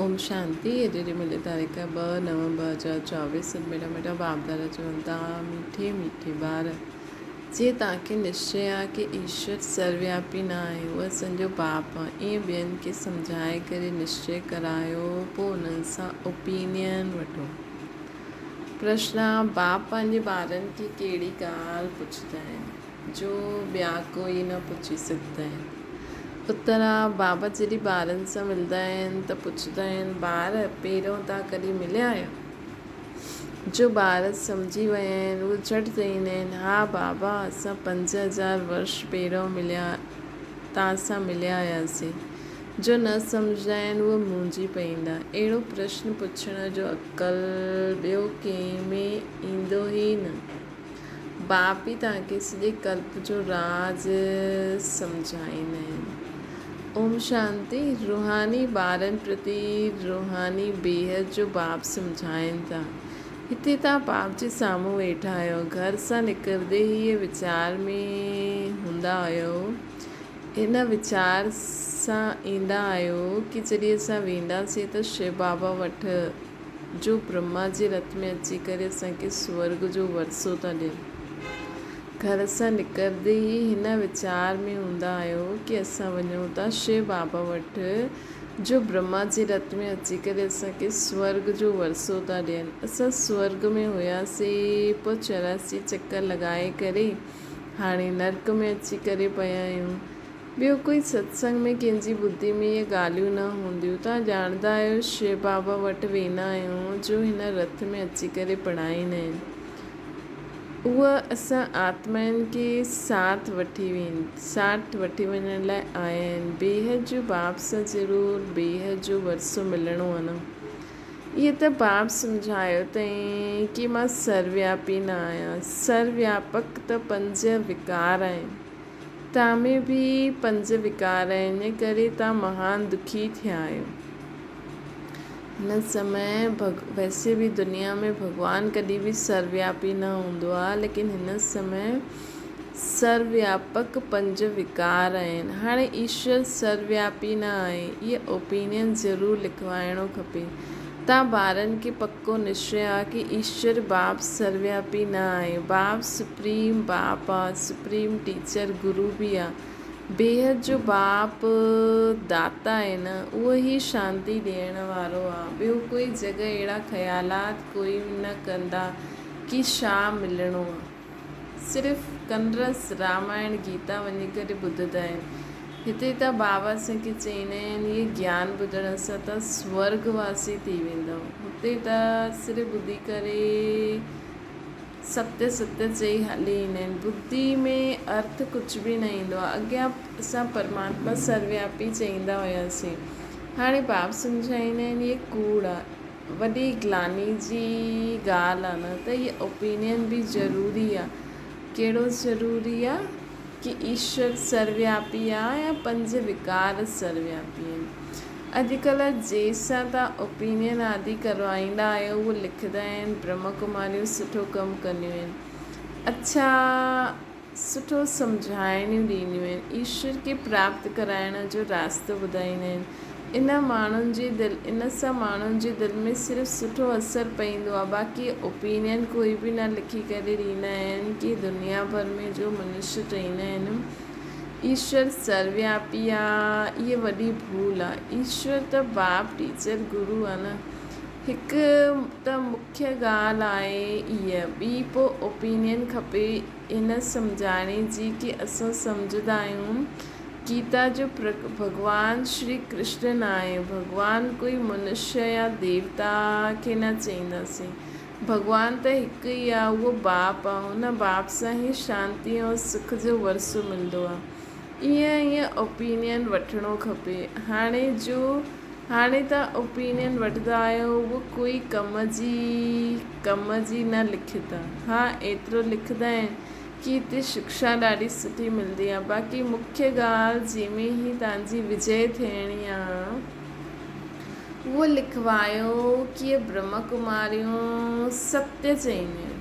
اوم شانتي اڄ جي ملي تاريخ 2/9/2024 سڀ ميٺا ميٺا باپدادا چون ٿا ميٺي ميٺي ٻار جي توهان کي نشچي آ ڪي ايشور سروياپي نه آهي اهو اسان جو باپ آ ائين ٻين کي سمجهائي ڪري نشچي ڪرايو پو انهن سان اوپينين وٺو پرشن آ باپ پنهنجي ٻارن کي ڪهڙي ڳالهه پڇندا آهن جو ٻيا ڪوئي نه پڇي سگهندا آهن؟ اتر آ بابا جڏهن ٻارن سان ملندا آهن ته پڇندا آهن ٻار پهريون توهان ڪڏهن مليا آهيو؟ جو ٻار سمجهي ويا آهن اهي جهٽ چئيندا آهن ها بابا اسان 5000 ورش پهريون مليا توهان سان مليا هياسين. جو نه سمجهندا آهن اهي منهنجي پئيندا. اهڙو پرشن پڇڻ جو عقل ٻيو ڪنهن ۾ ايندو ئي نه. باپ ئي توهان کي سڄي ڪلپ جو راز سمجهائيندا آهن. اوم شانتي روحاني ٻارن پرتي روحاني بيحد جو باپ سمجهائين ٿا. هتي توهان باپ جي سامهون ويٺا آهيو. گهر سان نڪرندي ئي ويچار ۾ هوندا آهيو. ان ويچار سان ايندا آهيو ڪي جڏهن اسان وينداسين ته شو بابا وٽ جو برهما جي رٿ ۾ اچي ڪري اسان کي سورڳ جو ورثو ٿا ڏين. گهر سان نڪرندي ئي هن ويچار ۾ هوندا آهيو ڪي اسان وڃون ٿا شو بابا وٽ جو برهما جي رٿ ۾ اچي ڪري اسان کي سورڳ جو ورثو ٿا ڏين. اسان سورڳ ۾ هياسين پوء 84 چڪر لڳائي ڪري هاڻي نرڪ ۾ اچي ڪري پيا آهيون. ٻيو ڪوئي ستسنگ ۾ ڪنهن جي ٻڌي ۾ اهي ڳالهيون نه هونديون. توهان ڄاڻندا آهيو شو بابا وٽ ويندا آهيون جو هن رٿ ۾ اچي ڪري پڙهائيندا آهن. اهي اسان آتمائن کي ساٿ وٺي ساٿ وٺي وڃڻ لاء آيا آهن. بيحد جو باپ سان ضرور بيحد جو ورثو ملڻو آهي نه. اهي ته باب سمجهايو اٿئين ڪي مان سروياپي نه آهيان. سروياپڪ ته پنج وڪار آهن. توهان ۾ به پنج وڪار آهن، ان ڪري توهان مهان دکي ٿيا آهيو. هن سمي ويسي به دنيا ۾ ڀڳوان ڪڏهن به سروياپي نه هوندو آهي، ليڪن هن سمي سروياپڪ پنج وڪار آهن. هاڻي ايشور سروياپي نه آهي. اهي اوپينين ضرور لکوائڻو کپي. تان ٻارن کي پڪو نشچي آ ڪي ايشور باپ سروياپي نه آهي. باپ سپريم باپ آ، سپريم ٽيچر گرو به آ. بيحد جو باپ داتا آهي نه، اهو ئي شانتي ڏيڻ وارو آ. ٻيو ڪوئي جڳ اهڙا خيالات ڪوئي نه ڪندا ڪي ڇا ملڻو آ. صرف ڪنرس رامائڻ گيتا وڃي ڪري ٻڌندا آهن. هتي ته بابا اسان کي چئيندا آهن اهي گيان ٻڌڻ سان ته سورڳ واسي ٿي ويندؤ. هتي ته صرف ٻڌي ڪري ستيه ستيه چئي هلي ايندا آهن. ٻڌي ۾ ارٿ ڪجهه به نه ايندو آهي. اڳيان اسان پرماتما سروياپي چئيندا هياسين. هاڻي باب سمجهائيندا آهن اهي ڪوڙ آهي. وڏي گلاني جي ڳالهه آ نه ته هي اوپينين به ضروري آ. ڪهڙو ضروري آ ڪي ايشور سروياپي آ يا پنج وڪار سروياپي آهن. اڄڪلهه جنهن سان توهان اوپينين آدي ڪروائيندا آهيو اهو لکندا آهن برهما ڪماريون سٺو ڪم ڪنديون آهن. اڇا سٺو سمجهائڻيون ڏينديون آهن، ايشور کي پراپت ڪرائڻ جو راستو ٻڌائيندا آهن. ان ماڻهن جي دل ان سان ماڻهن جي دل ۾ صرف سٺو اثر پئيندو آهي باقي اوپينين ڪوئي به نه لکي ڪري ڏيندا آهن ڪي دنيا ڀر ۾ جو منشي چئيندا آهن ايشور سروياپي آ اهي وڏي ڀول آ ايشور ته باپ ٽيچر گرو آ نه. هڪ ته مکيه ڳالهه آهي ايء، ٻي پوء اوپينين کپي ان سمجهاڻي جي ڪي اسان سمجهندا آهيون گيتا جو پرک ڀڳوان شري ڪرشن ناهي، ڀڳوان ڪوئي منشيه يا ديوتا کي نه چئينداسين، ڀڳوان ته هڪ ئي آ اهو باپ آ، ان باپ سان ئي شانتي ۽ سک جو ورثو ملندو آ. ايئن ايئن اوپينين وٺڻو کپي. هاڻي جو هاڻي تان اوپينين وٺندا آهيو اهو ڪوئي ڪم جي ڪم جي نه لکتا. ها ايترو لکندا آهن ڪي هتي شڪشا ڏاڍي سٺي ملندي آهي باقي مکيه ڳالهه جنهن ۾ هي تان جي وجئه ٿيڻي آ اهو لکوايو ڪي برهما ڪماريون ستيه چئينديون آهن.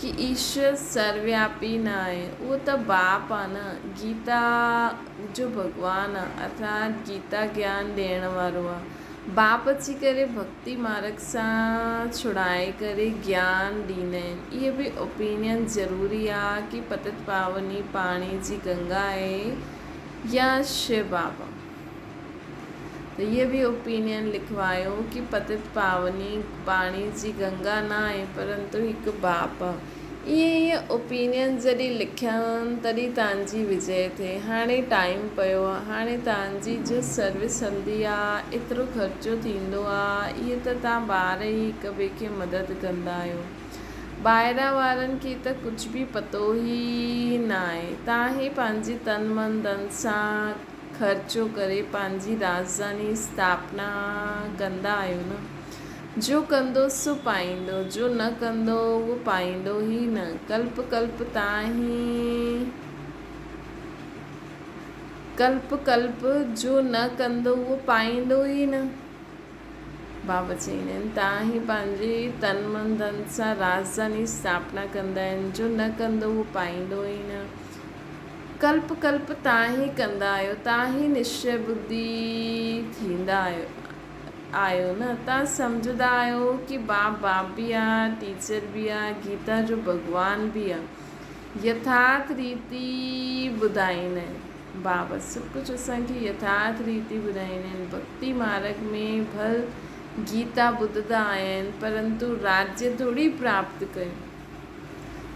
ڪي ايشور سروياپي نه آهي، اهو ته باپ آ نه، گيتا جو ڀڳوان آ، ارٿات گيتا گيان ڏيڻ وارو آ. باپ اچي ڪري ڀڳتي مارگ سان ڇڙائي ڪري گيان ڏيندا آهن. اهي به اوپينين ضروري آ ڪي پتت پاوني پاڻي جي گنگا آهي يا شو بابا. ته اهي به اوپينين لکوايو ڪي پتت پاوني پاڻي جي گنگا نه آهي پرنتو هڪ باپ آ. ايئن ايئن اوپينين جڏهن لکيان تڏهن تان جي وجئه ٿئي. هاڻي ٽائيم پيو آ. هاڻي تان جي جو سروس هلندي آ ايترو خرچو ٿيندو آ اهي ته تان ٻار ئي هڪ ٻئي کي مدد ڪندا آهيو. ٻاهران وارن کي ته ڪجهه به پتو ئي ناهي. تان هي پنهنجي تن من ڌن سان خرچو ڪري پنهنجي راڄڌاني اسٿاپنا ڪندا آهيو نه. جو ڪندو سو پائيندو، جو نه ڪندو اهو پائيندو ئي نه. ڪلپ ڪلپ تان هي ڪلپ ڪلپ جو نه ڪندو اهو پائيندو ئي نه. بابا چئيندا آهن، تان هي پنهنجي تن من ڌن سان راڄڌاني اسٿاپنا ڪندا آهن، جو نه ڪندو اهو پائيندو ئي نه. ڪلپ ڪلپ تان هي ڪندا آهيو، تان هي نشچي ٻڌي ٿيندا آهيو نه، تان سمجهندا آهيو ڪي باپ باپ به آ، ٽيچر به آ، گيتا جو ڀڳوان به آ. يٿارٿ ريتي ٻڌائيندا آهن. بابت سڀ ڪجهه اسان کي يٿارٿ ريتي ٻڌائيندا آهن. ڀڳتي مارڳ ۾ ڀل گيتا ٻڌندا آيا آهن پرنتو راجيه ٿوري پراپت ڪيو.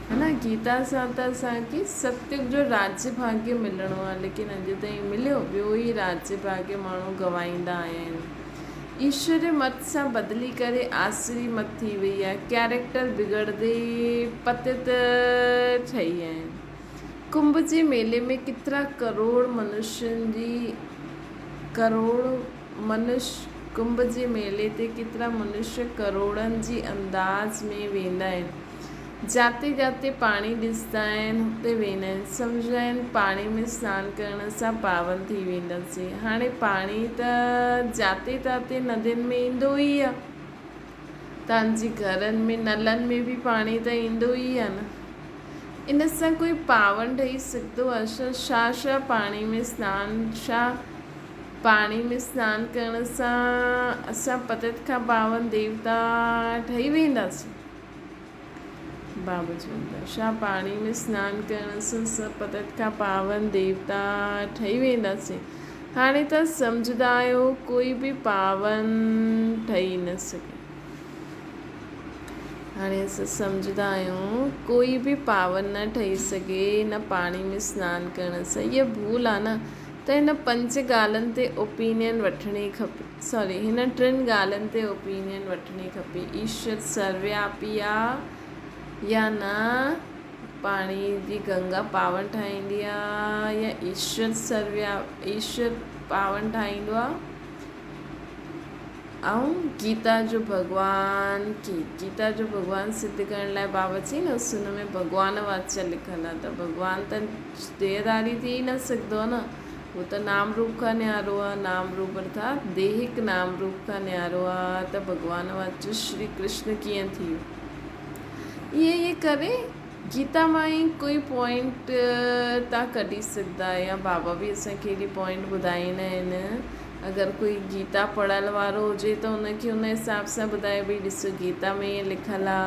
ها نه گيتا سان ته اسان کي ستيگ جو راجيه ڀاڳيه ملڻو آهي ليڪن اڄ تائين مليو؟ ٻيو ئي راجيه ڀاڳيه ماڻهو گنوائيندا آيا آهن. ايشوري مت سان بدلي ڪري آسري مت ٿي وئي آهي. ڪيريڪٽر بگڙندي پتت ٺهي آهن. ڪنڀ جي ميلي ۾ ڪيترا ڪروڙ منشين جي ڪروڙ منش ڪنڀ جي ميلي تي ڪيترا منشيه ڪروڙن جي انداز ۾ ويندا آهن. جاتي جاتي پاڻي ڏسندا آهن اتي ويندا آهن. سمجهندا آهن پاڻي ۾ سنان ڪرڻ سان پاون ٿي وينداسين. هاڻي پاڻي ته جاتي تاتي ندين ۾ ايندو ئي آهي. تان جي گهرن ۾ نلن ۾ به پاڻي ته ايندو ئي آهي نه. ان سان ڪوئي پاون ٺهي سگهندو آهي ڇا؟ ڇا ڇا پاڻي ۾ سنان ڇا پاڻي ۾ سنان ڪرڻ سان اسان پتت کان پاون ديوتا ٺهي وينداسين؟ بابا چون ٿا ڇا پاڻي ۾ سنان ڪرڻ سان اسان پتت کان پاون ديوتا ٺهي وينداسين؟ هاڻي ته سمجهندا آهيو ڪوئي به پاون ٺهي نه سگهي. هاڻي اسان سمجهندا آهيون ڪوئي به پاون نه ٺهي سگهي نه پاڻي ۾ سنان ڪرڻ سان هيء ڀول آهي نه ته هن پنج ڳالهن تي اوپينين وٺڻي کپي سوري هن ٽن ڳالهن تي اوپينين وٺڻي کپي ايشور سروياپي آ يا نه پاڻي جي گنگا پاون ٺاهيندي آ يا ايشور سرويا ايشور پاون ٺاهيندو آ ۽ گيتا جو ڀڳوان ڪي گيتا جو ڀڳوان سڌ ڪرڻ لاء بابا چئي نه ان ۾ ڀڳوان واچ لکل آ ته ڀڳوان ته ديهداري ٿي ئي نه سگهندو آ نه هو ته نام روپ کان نيارو آ نام روپ ارٿات ديهڪ نام روپ کان نيارو آ ته ڀڳوان واچ شري ڪرشن ڪيئن ٿي ويو ائين ائين ڪري گيتا مان ئي ڪوئي پوائنٽ تان ڪڍي سگهندا يا بابا به اسان کي اهڙي پوائنٽ ٻڌائيندا آهن اگر ڪوئي گيتا پڙهڻ وارو هجي ته ان کي ان حساب سان ٻڌائي ڀئي ڏسو گيتا ۾ ائين لکيل آ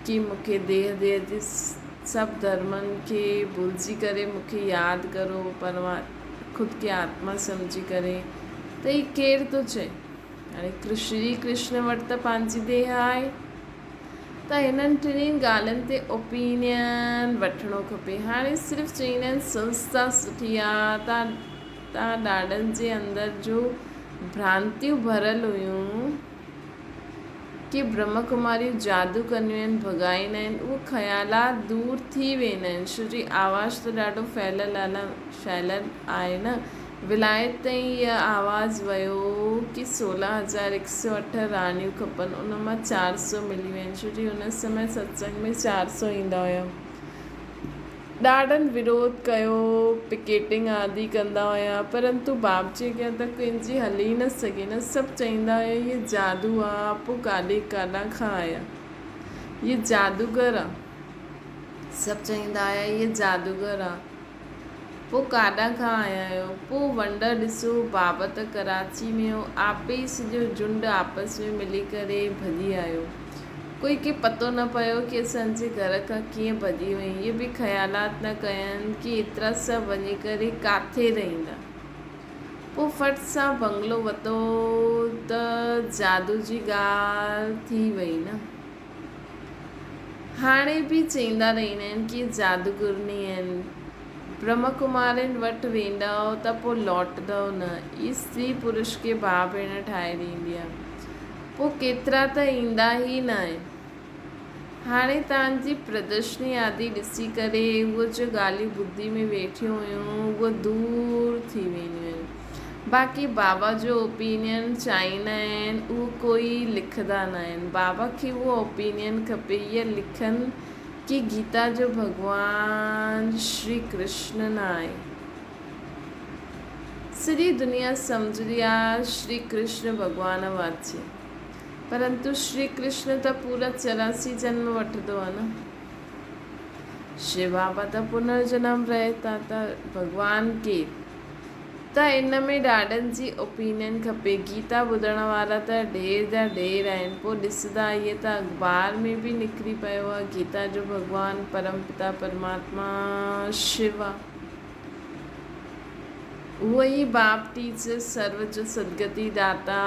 ڪي مون کي ديهه ديهه جي سڀ ڌرمن کي ڀلجي ڪري مون کي ياد ڪرو پرما خود کي آتما سمجهي ڪري ته هي ڪير ٿو چئي هاڻي شري ڪرشن وٽ ته پنهنجي ديهه آهي ته هنن ٽنهي ڳالهين تي اوپينين وٺڻو کپي. هاڻي صرف چئيندا آهن سنسٿا سٺي آ تان تان ڏاڏن جي اندر جو ڀرانتيون ڀريل هيون ڪي برهما ڪماريون جادو ڪنديون آهن ڀڳائيندا آهن اهي خيالات دور ٿي ويندا آهن ڇو جي آواز ته ڏاڍو ڦهليل ڦهليل آهي نه ولايت تائين اها آواز ويو ڪي 16108 راڻيون کپن ان مان 400 ملي وين ڇو جي ان سمي ستسنگ ۾ 400 ايندا هيا. ڏاڍن وروڌ ڪيو پڪيٽنگ آدي ڪندا هيا پرنتو باپ جي اڳيان ته ڪنهن جي هلي ئي نه سگهي نه سڀ چئيندا هيا هي جادو آ پو ڪاڏي ڪاڏان کان آيا هي جادوگر آ. سڀ چئيندا آيا اهي جادوگر آ. پو ڪاڏانهن کان آيا آهيو؟ پو ونڊر ڏسو بابا ته ڪراچي ۾ هو آپي ئي سڄو جهنڊ آپس ۾ ملي ڪري ڀڄي آيو. ڪوئي کي پتو نه پيو ڪي اسان جي گهر کان ڪيئن ڀڄي وئين. اهي به خيالات نه ڪين ڪي ايترا سڀ وڃي ڪري ڪاٿي رهيندا. پو ڦٽ سان بنگلو وتو ته جادو جي ڳالهه ٿي وئي نه. هاڻي به چئيندا رهندا آهن ڪي جادوگرني آهن. برهما ڪمارين وٽ ويندؤ ته پوء لوٽندؤ نه. هي استري پرش کي ڀاء ڀيڻ ٺاهي ڏيندي آهي. پوء ڪيترا ته ايندا ئي نه آهن. هاڻي توهان جي پردرشني آدي ڏسي ڪري اهي جو ڳالهيون ٻڌي ۾ ويٺيون هيون اهي دور ٿي وينديون آهن. باقي بابا جو اوپينين چاهيندا آهن اهو ڪوئي لکندا نه آهن. بابا کي اهو اوپينين کپي اهي لکن ڪي گيتا جو ڀڳوان شري ڪرشن نه آهي. سڄي دنيا سمجهندي آ شري ڪرشن ڀڳوان واچي پرنتو شري ڪرشن ته پورا 84 جنم وٺندو آ نه. شو بابا ته پنر جنم رهت آ ته ڀڳوان ڪير؟ ته ان ۾ ڏاڏن جي اوپينين کپي. گيتا ٻڌڻ وارا ته ڍير جا ڍير آهن. پوء ڏسندا اهي ته اخبار ۾ به نڪري پيو آ گيتا جو ڀڳوان پرم پتا پرماتما شو آ. اهو ئي باپ ٽيچر سرو جو سدگتي داتا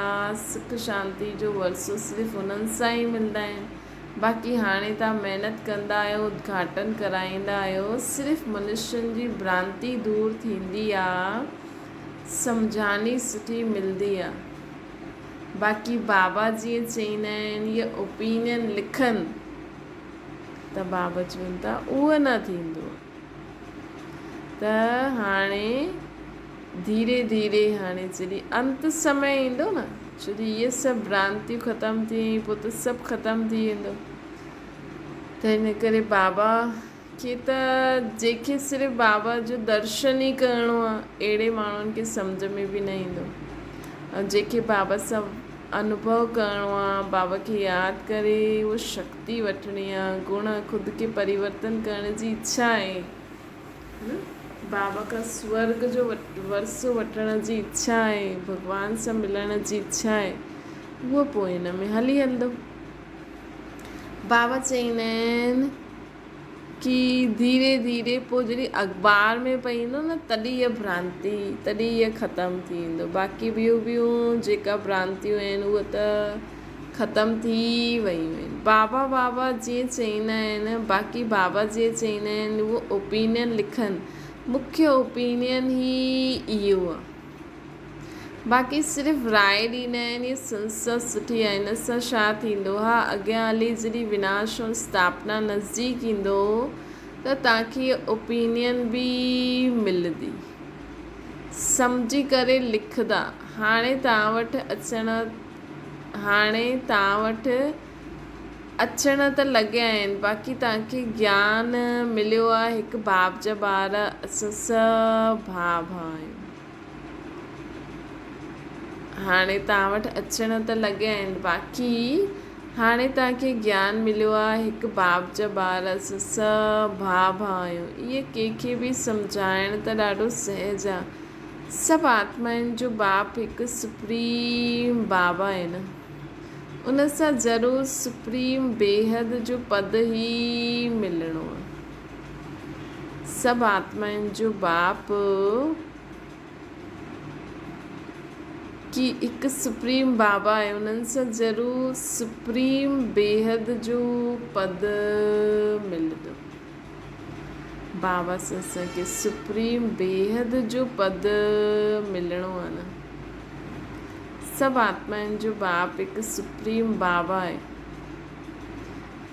سک شانتي جو ورثو صرف انهن سان ئي ملندا آهن. باقي هاڻي توهان محنت ڪندا آهيو ادگهاٽن ڪرائيندا آهيو صرف منشين جي ڀرانتي دور ٿيندي آ سمجهاني سٺي ملدي آ باقي بابا جيئن چئيندا آهن يا اوپينين لکن ته بابا چون ٿا اهو نه ٿيندو ته هاڻي ڌيري ڌيري هاڻي جڏهن انت سمي ايندو نه جڏهن اهي سڀ ڀرانتيون ختم ٿي ويون پوء ته سڀ ختم ٿي ويندو ته ان ڪري بابا کي ته جنهنکي صرف بابا جو درشن ئي ڪرڻو آهي اهڙي ماڻهن کي سمجهه ۾ به نه ايندو ۽ جنهنکي بابا سان انوڀو ڪرڻو آهي بابا کي ياد ڪري اهو شڪتي وٺڻي آهي گڻ خود کي پريورتن ڪرڻ جي اڇا آهي بابا کان سورگ جو ورثو وٺڻ جي اڇا آهي ڀڳوان سان ملڻ جي اڇا آهي اهو پوء هن ۾ هلي هلندو. بابا چئيندا آهن ڪي ڌيري ڌيري پوء جڏهن اخبار ۾ پئي ايندو نه تڏهن اها ڀرانتي تڏهن اها ختم ٿي ويندو باقي ٻيون ٻيون جيڪا ڀرانتيون آهن اهي ته ختم ٿي ويون آهن بابا بابا جيئن چئيندا آهن باقي بابا جيئن چئيندا آهن اهو اوپينين لکن مکيه اوپينين ئي اهو آهي. باقي صرف راء ڏيندا آهن هي سنسٿا سٺي آهي ان سان ڇا ٿيندو ها اڳيان هلي جڏهن وناش ۽ اسٿاپنا نزديڪ ايندو ته توهان کي اوپينين به ملندي سمجهي ڪري لکندا هاڻي توهان وٽ اچڻ هاڻي توهان وٽ اچڻ ته لڳيا آهن باقي توهان کي گيان مليو آهي هڪ باپ جا ٻار اسان سڀ ڀاء ڀاء آهيون. هاڻي توهان وٽ اچڻ ته لڳيا آهن باقي هاڻي توهان کي گيان مليو آهي هڪ باپ جا ٻار اسان سڀ ڀاء ڀاء آهيون اهي ڪنهن کي به سمجهائڻ ته ڏاڍو سهج آهي سڀ آتمائن جو باپ هڪ سپريم بابا آهي نه ان سان ضرور سپريم بيحد جو پد ئي ملڻو آهي. سڀ آتمائن جو باپ ڪي هڪ سپريم بابا آهي انهن سان ضرور سپريم بيحد جو پد ملندو. بابا سان اسان کي سپريم بيحد جو پد ملڻو آهي نه. سڀ آتمائن جو باپ هڪ سپريم بابا آهي.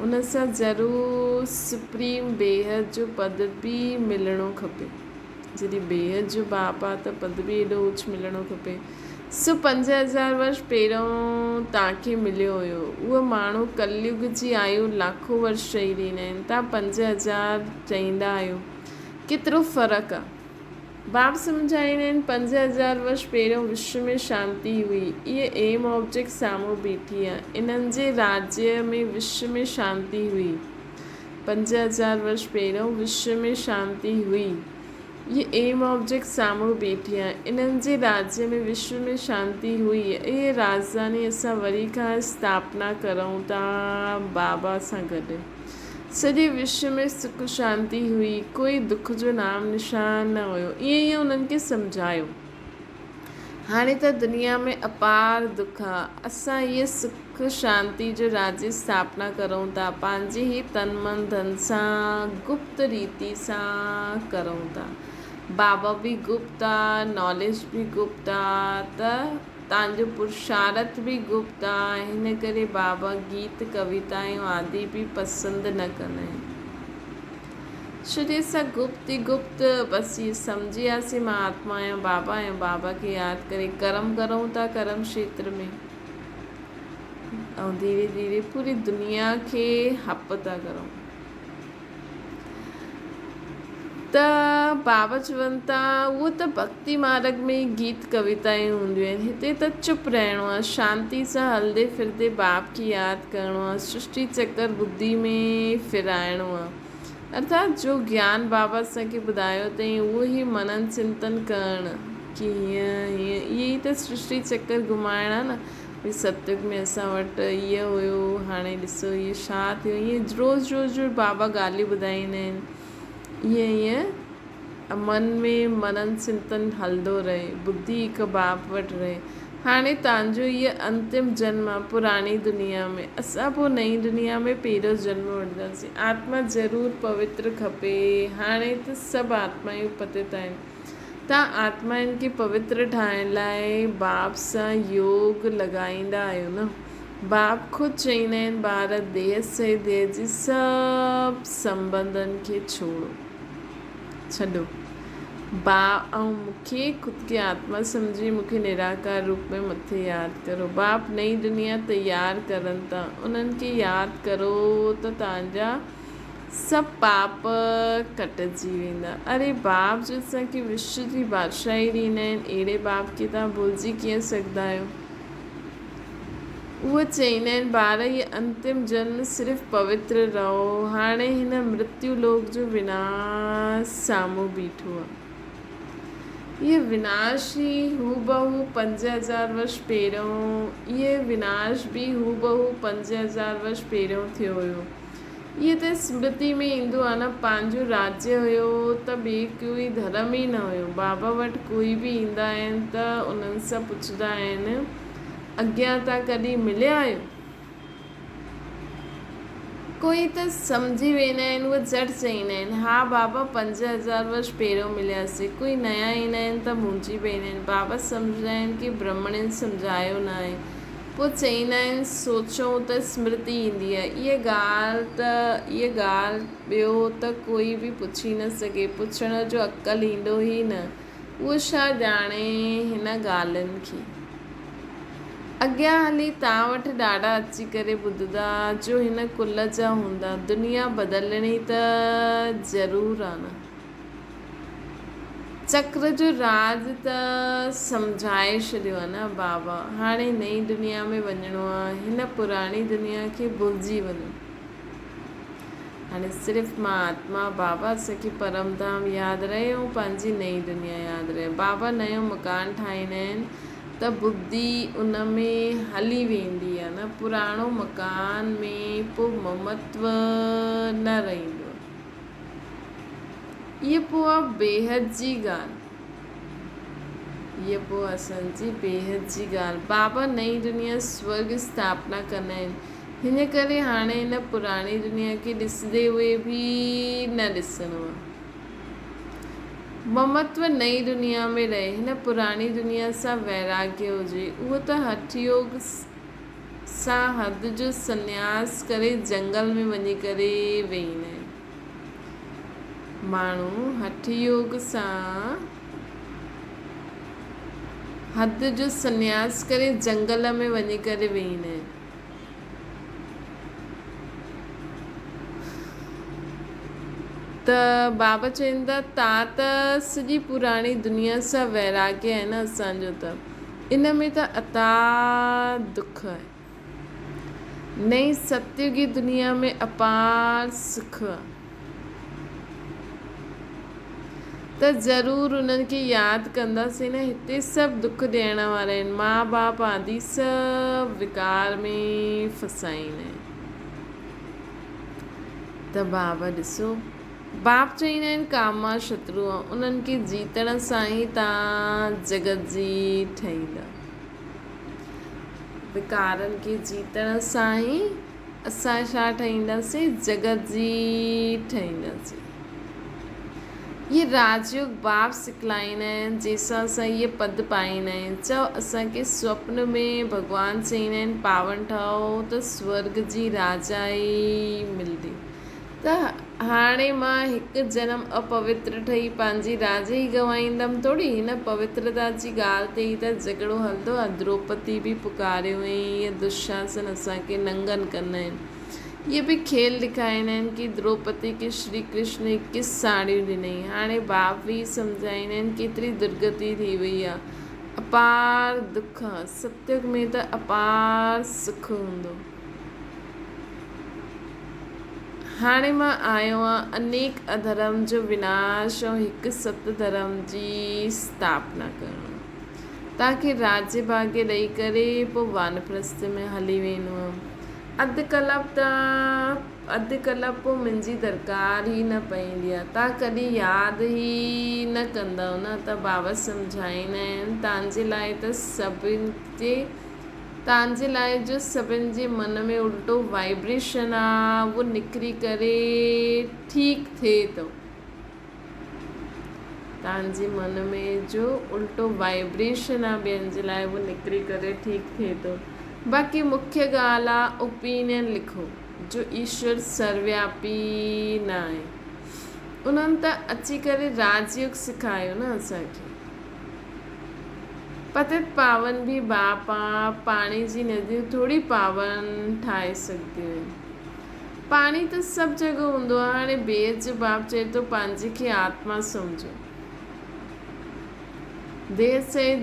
ان سان ضرور سپريم بيحد جو پد به ملڻو کپي. جڏهن بيحد جو باپ آ ته پد به ايڏو اوچ ملڻو کپي. سو 5000 ورش پهريون توهان کي مليو هيو. اهو ماڻهو ڪليگ جي آيو لاکو ورش چئي ڏيندا آهن. توهان 5000 چئيندا آهيو. ڪيترو فرق آ. باب سمجهائيندا آهن، 5000 ورش پهريون وشو ۾ شانتي هئي. اهي ايم آبجيڪٽ سامهون بيٺي آ. انهن جي راجيه ۾ وشو ۾ شانتي هئي. 5000 ورش پهريون وشو ۾ شانتي هئي. اهي ايم آبجيڪٽ سامهون بيٺي آهي. انهن جي راجيه ۾ وشو ۾ شانتي هئي. اهي راڄڌاني اسان وري کان اسٿاپنا ڪرون ٿا بابا سان گڏ. سڄي وشو ۾ سک شانتي هئي. ڪوئي دک جو نام نشان نه هيو. ائين ئي انهن کي سمجهايو. هاڻي ته دنيا ۾ اپار دک آ. اسان هيء سک شانتي جو راجيه اسٿاپنا ڪرون ٿا. پنهنجي ئي تن من ڌن سان گپت ريتي سان ڪرون ٿا. بابا به گپت آ، ناليج به گپت آ ته تان جو پرشارٿ به گپت آ. هن ڪري بابا گيت، ڪويتائون آدي به پسند نه ڪندا آهن. شرير سان گپت ئي گپت، بس هي سمجهي وياسين مان آتما آهيان، بابا آهيان، بابا کي ياد ڪري ڪرم ڪرون ٿا ڪرم کيتر ۾ ۽ ڌيري ڌيري پوري دنيا کي هپ ٿا ڪرون ته بابا چون ٿا اهو ته ڀڪتي مارگ ۾ ئي گيت ڪويتائون هونديون آهن هتي ته چپ رهڻو آهي شانتي سان هلندي ڦرندي باپ کي ياد ڪرڻو آهي سرشٽي چڪر ٻڌي ۾ ڦرائڻو آهي ارٿات جو گيان بابا اسان کي ٻڌايو اٿئين اهو ئي منن چنتن ڪرڻ ڪي هيئن هيئن اهي ئي ته سرشٽي چڪر گهمائڻ آهي نه ڀئي ستيگ ۾ اسان وٽ اهي هيو هاڻي ڏسو اهي ڇا ٿيو ائين روز روز جو بابا ڳالهيون ٻڌائيندا آهن ائين ائين من ۾ منن چنتن هلندو رهي، ٻڌي هڪ باپ وٽ رهي. هاڻي تانجو هيء انتم جنم آ پراڻي دنيا ۾. اسان پوء نئين دنيا ۾ پهريون جنم وٺنداسين. آتما ضرور پوتر کپي. هاڻي ته سڀ آتمائون پتت آهن. تان آتمائن کي پوتر ٺاهڻ لاء باپ سان يوگ لڳائيندا آهيو نه؟ باپ خود چئيندا آهن ٻار ديهه سهت ديهه جي سڀ سنٻنڌن کي ڇوڙو. ڇڏو. باپ ۽ مون کي خود کي آتما سمجهي مون کي نراڪار روپ ۾ مٿي ياد ڪرو. باپ نئين دنيا تيار ڪرن ٿا. انهن کي ياد ڪرو ته توهان جا سڀ پاپ ڪٽجي ويندا. اري باپ جو اسان کي وشو جي بادشاهي ڏيندا آهن، اهڙي باپ کي توهان ڀلجي ڪيئن سگهندا آهيو؟ اهي چئيندا آهن، ٻار هيء انتم جنم صرف پوتر رهو، هاڻي هن مرتيو لوڪ جو وناس سامهون بيٺو آهي. هيء وناش ئي هوبهو 5000 ورش پهريون، هيء وناش به هوبهو 5000 ورش پهريون ٿيو هيو. هيء ته سمرتي ۾ ايندو آهي نه، پنهنجو راجيه هيو ته ٻي ڪوئي ڌرم ئي نه هيو. بابا وٽ ڪوئي به ايندا آهن ته انهن سان پڇندا آهن، اڳيان تان ڪڏهن مليا آهيو؟ ڪوئي ته سمجهي ويندا آهن، اهي جهٽ چئيندا آهن، ها بابا 5000 ورش پهريون ملياسين. ڪوئي نيا ايندا آهن ته منهنجي پئيندا آهن. بابا سمجهندا آهن ڪي برهمڻين سمجهايو نه آهي. پوء چئيندا آهن سوچون ته سمرتي ايندي آهي. اها ڳالهه ته اها ڳالهه ٻيو ته ڪوئي به پڇي نه سگهي. پڇڻ جو عقل ايندو ئي نه. اهو ڇا ڄاڻي هن ڳالهين کي. اڳيان هلي تان وٽ ڏاڍا اچي ڪري ٻڌندا جو هن ڪل جا هوندا. دنيا بدلڻي ته ضرور آ نه. چڪر جو راز ته سمجهائي ڇڏيو آ نه بابا. هاڻي نئين دنيا ۾ وڃڻو آ. هن پراڻي دنيا کي ڀلجي وڃو. هاڻي صرف مان آتما بابا اسان کي پرم ڌام ياد رهي ۽ پنهنجي نئين دنيا ياد رهي. بابا نيو مڪان ٺاهيندا آهن ته ٻڌي ان ۾ هلي ويندي آ نه. پراڻو مڪان ۾ پو ممتو نه رهندو آ. اهي پوء آ بيحد جي ڳالهه. اهي پوء اسان جي بيحد جي ڳالهه. بابا نئين دنيا سورڳ اسٿاپنا ڪندا آهن. هن ڪري هاڻي هن پراڻي دنيا کي ڏسندي هئي به نه ڏسڻو آ. ممتو نئين دنيا ۾ رهي. هن پراڻي دنيا سان ويراڳيه هجي. اهو ته هٺ يوگ سان حد جو سنياس ڪري جنگل ۾ وڃي ڪري ويهيندا آهن. ماڻهو هٺ يوگ سان حد جو سنياس ڪري جنگل ۾ وڃي ڪري ويهيندا آهن. ته بابا چون ٿا تان ته سڄي پراڻي دنيا سان ويراڳي آهي نه اسان جو ته ان ۾ ته اٿاهه دک آهي. نئين ستيوگي دنيا ۾ اپار سک آ. ته ضرور انهن کي ياد ڪنداسين نه. هتي سڀ دک ڏيڻ وارا آهن. ماء باپ آدي سڀ وڪار ۾ ڦسائيندا آهن. ته بابا ڏسو باپ چئيندا آهن ڪاما شترو انهن کي جيتڻ سان ئي تان جڳت جي ٺهيندا. وڪارن کي جيتڻ سان ئي اسان ڇا ٺهينداسين؟ جڳت جي ٺهينداسين. اهي راجيوگ باپ سکلائيندا آهن، جنهن سان اسان اهي پد پائيندا آهيون. چئو اسان کي سوپن ۾ ڀڳوان چئيندا آهن پاون ٺهو ته سورڳ جي راجائي ملندي. ته هاڻي مان هڪ جنم اپوتر ٺهي پنهنجي راڄ ئي گنوائيندم ٿوري؟ هن پوترتا جي ڳالهه تي ئي ته جهڳڙو هلندو آ. دروپدي به پڪاريو ۽ اهي دشاسن اسان کي ننگن ڪندا آهن. اهي به کيل ڏيکاريندا آهن ڪي دروپدي کي شري ڪرشن 21 ساڙهيون ڏنائين. هاڻي باپ به سمجهائيندا آهن ڪيتري درگتي ٿي وئي آ. اپار دک آ. ستيگ ۾ ته اپار سک هوندو. هاڻي مان آيو آهيان انيڪ اڌرم جو وناش ۽ هڪ ست ڌرم جي اسٿاپنا ڪرڻ. توهان کي راجيه ڀاڳيه ڏئي ڪري پوء وانپرسٿ ۾ هلي ويندو هئم. اڌ ڪلپ ته اڌ ڪلپ پوء منهنجي درڪار ئي نه پوندي آهي. توهان ڪڏهن ياد ئي نه ڪندؤ نه ته بابا سمجهائيندا آهن توهان جي لاء ته سڀن جي توهان جي لاء جو سڀن جي من ۾ الٽو وائبريشن آ اهو نڪري ڪري ٺيڪ ٿئي ٿو. توهان جي من ۾ جو الٽو وائبريشن آ ٻين جي لاء اهو نڪري ڪري ٺيڪ ٿئي ٿو. باقي مکيه ڳالهه آ اوپينين لکو جو ايشور سروياپي نه آهي. انهن ته اچي ڪري راج يوگ سکايو نه اسان کي. پتت پاون به باپ آ، پاڻي جي نديون ٿوري پاون ٺاهي سگهنديون آهن. پاڻي ته سڀ جڳهه هوندو آ، هاڻي بيحد جو باپ چئي ٿو پنهنجي کي آتما سمجهو. ديهه سهت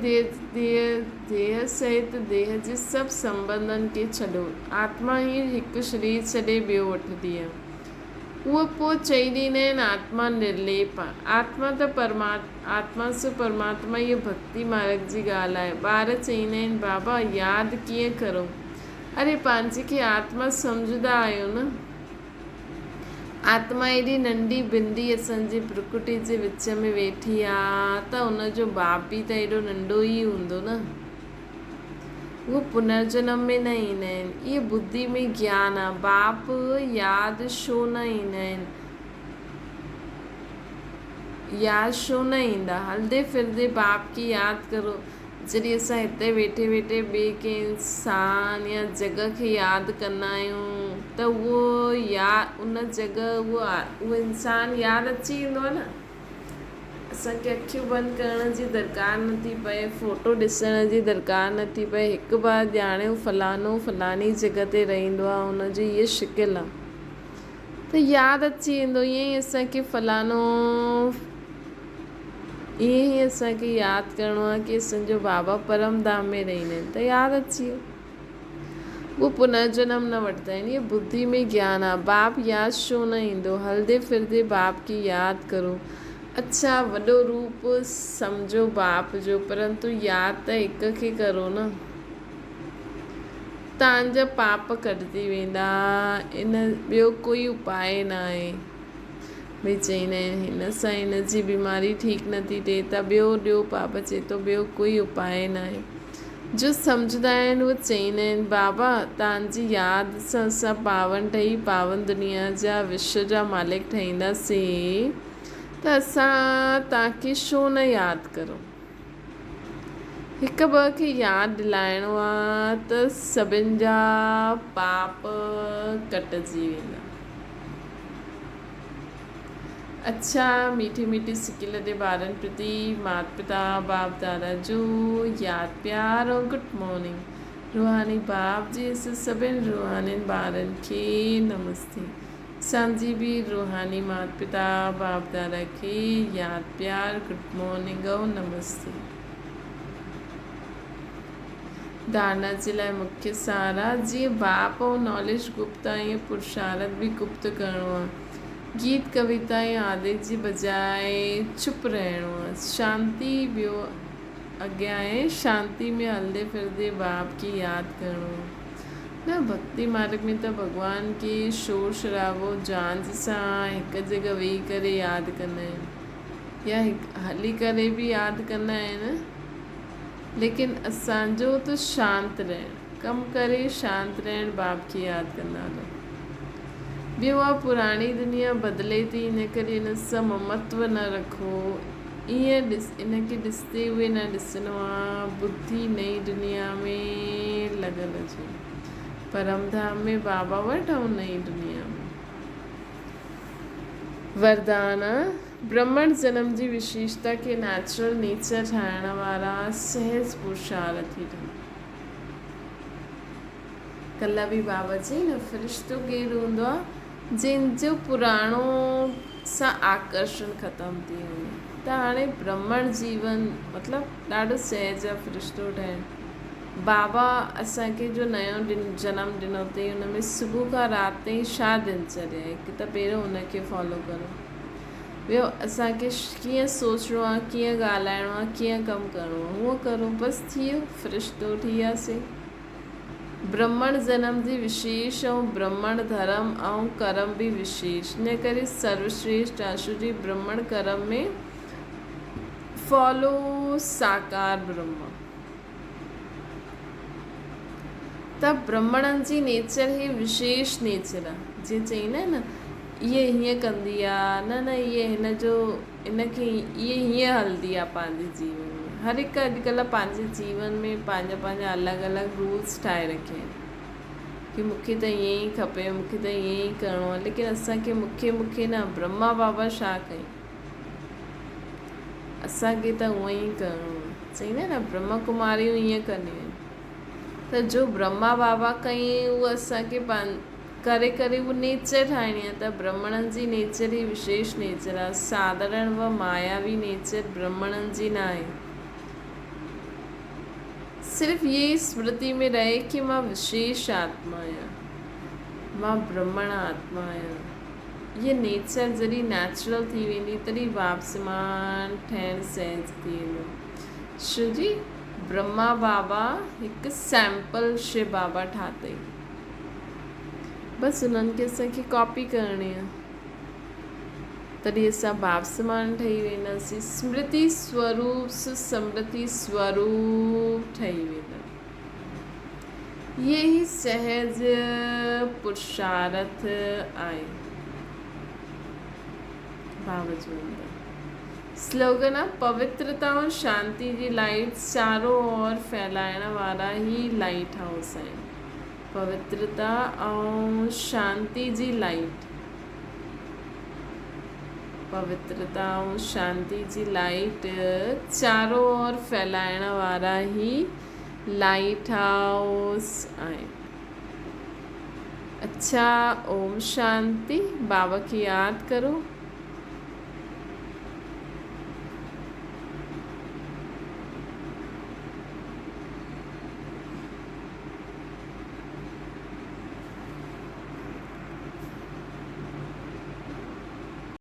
ديهه سهت ديهه جي سڀ سنٻنڌن کي ڇڏو. آتما ئي هڪ شرير ڇڏي ٻيو وٺندي آ. اهو پوء چئي ڏيندا آهن آتما نرليپ آ. آتما ته آتما سو پرماتما اهو ڀڳتي مارڳ جي ڳالهه آهي. ٻار چئيندا آهن بابا ياد ڪيئن ڪرون؟ اري پنهنجي کي آتما سمجهندا آهيو نه. آتما ايڏي ننڍي بندي اسان جي پرڪٽي جي وچ ۾ ويٺي آ ته ان جو باپ به ته ايڏو ننڍو ئي هوندو نه. اهو پنرجنم ۾ نه ايندا آهن. اهي ٻڌي ۾ گيان آ. باپ ياد ڇو نه ايندا آهن؟ ياد ڇو نه ايندا؟ هلندي ڦرندي باپ کي ياد ڪرو. جڏهن اسان هتي ويٺي ويٺي ٻئي ڪنهن انسان يا جڳهه کي ياد ڪندا آهيون ته اهو يا ان جڳهه اهو انسان ياد اچي ويندو آهي نه. اسان کي اکيون بند ڪرڻ جي درڪار نه ٿي پئي، فوٽو ڏسڻ جي درڪار نه ٿي پئي، هڪ بار ڄاڻيو فلانو فلاني جڳهه تي رهندو آهي، هن جي هيء شڪل آهي ته ياد اچي ويندو، ائين ئي اسان کي فلانو ائين ئي اسان کي ياد ڪرڻو آهي ڪي اسان جو بابا پرم ڌام ۾ رهندا آهن ته ياد اچي ويو. هو پنرجنم نه وٺندا آهن. اهو ٻڌي ۾ گيان آ. باپ ياد ڇو نه ايندو. هلندي ڦرندي باپ کي ياد ڪرو. اڇا وڏو روپ سمجهو باپ جو پرنتو ياد ته هڪ کي ڪرو نه. تان جا پاپ ڪٽجي ويندا. ان ٻيو ڪوئي اپاء نه آهي. ڀئي چئيندا آهن هن سان هن جي بيماري ٺيڪ نه ٿي ٿئي ته ٻيو ڏيو پاپ چئي ٿو ٻيو ڪوئي اپاء نه آهي. جو سمجهندا آهن اهي چئيندا آهن، بابا! توهان جي ياد سان اسان پاون ٺهي پاون دنيا جا وشو جا مالڪ ٺهينداسين ته اسان توهان کي ڇو نه ياد ڪرون. هڪ ٻه کي ياد ڏلائڻو آ ته سڀن جا پاپ ڪٽجي ويندا. اڇا ميٺي ميٺي سڪيل the ٻارن پرتي مات پتا باپ دادا جو ياد پيار ۽ گڊ مارننگ روحاني باپ جي اس سڀن روحانين ٻارن کي نمستي اسان جي به روحاني مات پتا باپ دادا کي ياد پيار گڊ مارننگ ۽ نمستي. ڌارنا جي لاء مکيه سار آ. جيئن باپ ۽ ناليج گپت آ ائين پرشارٿ به گپت ڪرڻو آ. گيت ڪويتا ۽ آدي جي بجاء چپ رهڻو آ. شانتي ٻيو اڳيان آهي. شانتي ۾ هلندي ڦرندي باپ کي ياد ڪرڻو آ. نه ڀڳتي مارڳ ۾ ته ڀڳوان کي شور شرابو جانچ سان هڪ جڳهه ويهي ڪري ياد ڪندا آهن يا هلي ڪري به ياد ڪندا آهن. ليڪن اسان جو ته شانت رهڻ، ڪم ڪري شانت رهڻ باب کي ياد ڪندا هلو. ٻيو اها پراڻي دنيا بدلي ٿي ان ڪري ان سان ممتو نه رکو. ائين ڏس ان کي ڏسندي اهي نه ڏسڻو آ ٻڌي نئين دنيا ۾ لڳل هجي. پرم ڌام ۾ بابا وٽ ۽ نئين دنيا ۾. وردان، برهمڻ جنم جي وشيشتا کي نيچرل نيچر ٺاهڻ وارا سهج پرشارٿي ٺهو. ڪلهه به بابا چئي نه فرشتو ڪير هوندو آ جنهن جو پراڻو سان آڪرشڻ ختم ٿي وڃي ته هاڻي برهمڻ جيون مطلب ڏاڍو سهج آ فرشتو ٺهڻ. بابا اسان کي جو نيو جنم ڏنو اٿئي ان ۾ صبح کان رات تائين ڇا دنچريا آهي هڪ ته پهريون ان کي فالو ڪرو ٻيو اسان کي ڪيئن سوچڻو آهي ڪيئن ڳالهائڻو آهي ڪيئن ڪم ڪرڻو آهي هونء ڪرو بس ٿي ويو فرشتو ٺهي وياسي برهمڻ جنم جي وشيش ۽ برهمڻ ڌرم ۽ ڪرم به وشيش ان ڪري سروشريشٽ آشوري برهمڻ ڪرم ۾ فالو ساڪار برهما ته برهمڻن جي نيچر هي وشيش نيچر آ جيئن چئيندا آهن نه اهي هيئن ڪندي آ نه نه اهي هن جو ان کي اهي هيئن هلندي آ پنهنجي جيون ۾ هر هڪ اڄڪلهه پنهنجي جيون ۾ پنهنجا پنهنجا الڳ الڳ رولس ٺاهي رکيا آهن ڪي مونکي ته ائين ئي کپي مونکي ته ائين ئي ڪرڻو آ ليڪن اسان کي مونکي مونکي نه برهما بابا ڇا ڪئي اسان کي ته اونئن ئي ڪرڻو آهي. چئيندا آهن نه برهما ڪماريون ائين ڪنديون آهن ته جو برهما بابا ڪئين اهو اسان کي ڪري ڪري اهو نيچر ٺاهڻي آهي ته برهمڻن جي نيچر هي وشيش نيچر آهي ساڌارڻ و ماياوي نيچر برهمڻن جي نه آهي. صرف هي ئي سمرتي ۾ رهي ڪي مان وشيش آتما آهيان مان برهمڻ آتما آهيان. هيء نيچر جڏهن نيچرل ٿي ويندي تڏهن واپسمان ٺهڻ سهج ٿي ويندو. شو جي برهما بابا هڪ سيمپل شو بابا ٺاتئي. بس انهن کي اسان کي ڪاپي ڪرڻي آهي. تڏهن اسان واپسمان ٺهي وينداسين. سمرتي سوروپ سسمرتي سوروپ ٺهي ويندا. اهي ئي سهج پرشارٿ آهي. ڀاو جو اندر. سلوگن آ پوترتا ۽ شانتي جي لائيٽ چارو اور ڦهلائڻ وارا هي لائيٽ هائوس آهن. پوترتا ۽ شانتي جي لائيٽ. پوترتا ۽ شانتي جي لائيٽ چارو اور ڦهلائڻ وارا هي لائيٽ هائوس آهن. اڇا اوم شانتي بابا کي ياد ڪرو.